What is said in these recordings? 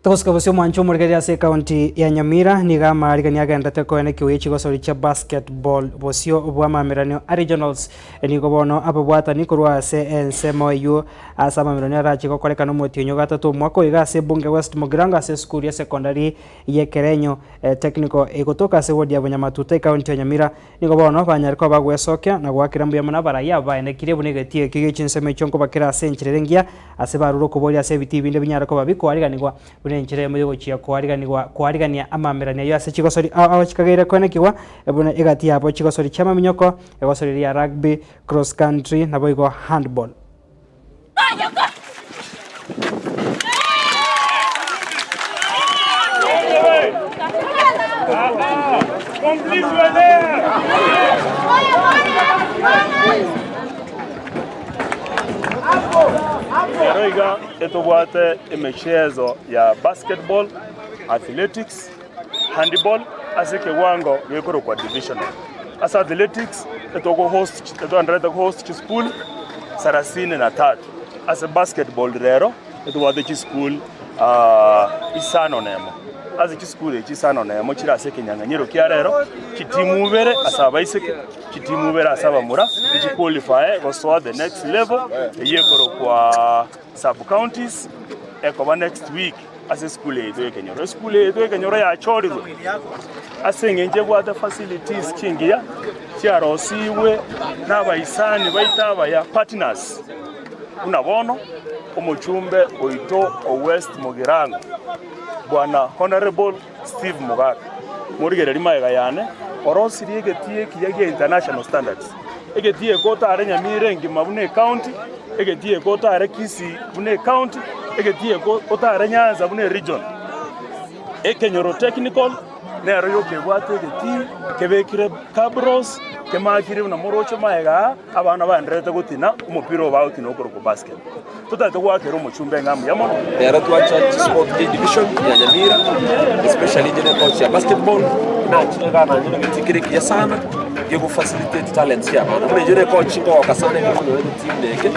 Togosika bosio omwancho omorigereria ase ekaunti ya Nyamira nigo amaarigani agenderete koenekigwa ye chigosori chia basketball bosio bw'amameranio a regionals. Nigo bono ababwatani korwa ase ensemo eyio ase amameranio arache gokorekana omotienyi o gatato omwaka oyo iga ase ebunge West Mugirango ase esukuru ya secondary y'Ekerenyo Technical egotoka ase ward ya Bonyamatuta ekaunti ya Nyamira. Nigo bono banyare koba bagwesokia na goakera mbuya mono abarai aba baenekirie buna egetii ekio gie chinsemo echio nkobakera ase enchera ere engiya, ase barure okoboria ase ebitii binde binyare koba bikoariganigwa buna enchera eyemo y'ogochia koariganigwa koarigania amamerani ayio ase chigosori ao ao chikageire koenekigwa buna egati yabo chigosori chi'amaminyoko, egosori ria rugby, cross country naboigo handball. Ero iga etobwate emechezo ya basketball, athletics, handball ase ekewango gekorokwa divisional. Ase athletics etogo host etogendererete host chisukuru sarasini na tatu. Ase basketball rero etobwate chisukuru isano na emo. Ase chisukuru echi isano na emo chire ase ekenyang'anyiro kia rero, chitimu ibere ase abaiseke, chitimu ibere ase abamura, nchiqualifye gosoa the next level eyio ekorokwa sub counties ekoba next week. Ase esukuru yaito y'ekenyoro. Esukuru yaito y'ekenyoro yachorirwe ase eng'encho ebwate facilities chingiya chiarosigwe nabaisani baito abaya, partners, buna bono omochumbe oito o West Mugirango Bwana Honourable Steve Mogaka, morigereria magega yane, orosirie egetii ekiya gia international standards. Egetii eke otare Nyamira engima buna ecounty, egetii eke otare Kisii buna ecounty, egetii eke otare Nyanza buna eregion. Ekenyoro technical nero yoka ebwate egetii kebekire cabros, kemakire buna moroche magega aa, abana baendererete gotina omopira obo bagotina okorokwa basket. Totagete goakera omochumba ng'a mbuya mono. Rero twacha chisport chia division ya Nyamira especially inche ne coach ya basketball nachire igaa nanyora egetii kere ekiya sana gego facilitate talents chia abana. Buna inche ne coach nkogoka sana ekero nkonyora egetii buna eke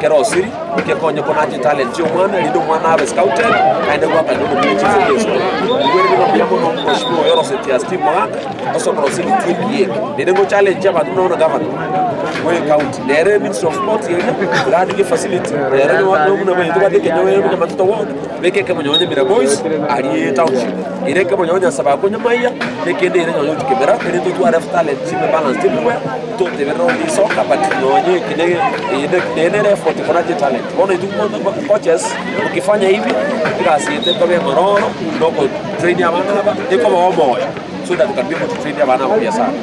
kere osiri gekonye konacha etalent ya omwana erinde omwana abe scouted aende goakana omopira chinse chia esukuru. Igo ere nigo mbuya mono mheshimiwa oyo orosetie Steve Mogaka ase okorosia egetii ekiya eke. Naende ngo challenge abanto buna bono gavana bwe ecounty. Nere Ministry of Sports eria, iga facility, nere nigo buna buna tobwate ekenyoro Nyamatuta ward, beka ekemonyo Nyamira Boys aria etownship, ere ekemonyo Nyasabakwa Nyamaiya, na ekende ere nonye gochia Kibera, erinde totware talent chibe balanced everywhere, toteberera onde soka but nonye eke ne eye ne nere effort konacha etalent. Bono intwe coaches, ukifanya hivi, egasi yaito ekoba eng'ororo, na oko train abana aba, ekobaha omoyo. so that we can be able to train abana abo buya sana.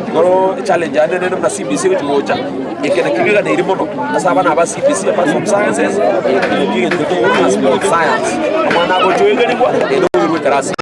Igoro echallenge yane nere buna CBC egochi gocha, eke nakio keganeiri mono ase abana aba CBC apart from sciences, eke nakio egento kegokwana sport science. Omwana agochoegerigwa naende oirwe ekerasi.